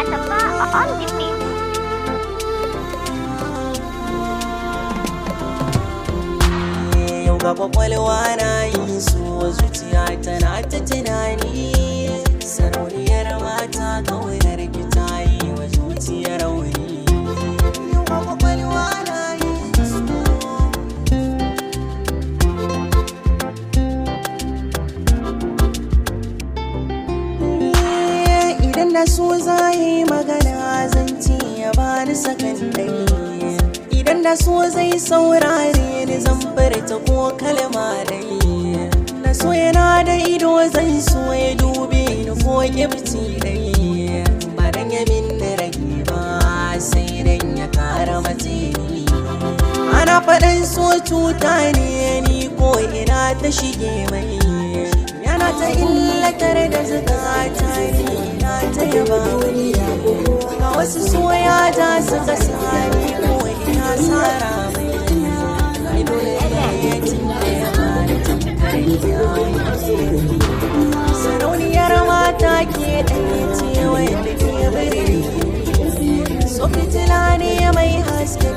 Asafa on the beat. Yau ga kwakwalwa na yin so, zuciya tana ta tunani. Sarauniyar mata, kaunar ki ta yi wa zuciya rauni. Yau ga kwakwalwa na yin so. Idan da so za yi magana, zan ya bani sakan ɗaya. Idan da so zai saurare ni, zan furta ko kalma ɗaya. Na so yana da ido, zan so ya dube ni ko ƙibci ɗaya. Ba dan ya min rage ba, sai dan ya kara matse ni. Ana faɗin so cuta ne, ni ko ina ta shige mai. Yana ta illatar da zukata, ni na ta yaba. Ga wasu soya da suka sani, ko ina sara mai. Ai dole ne tun da ya bani tamkar yayi. Sarauniyar mata, ke ɗaya ce wanda ke birni. So fitila ne mai haske.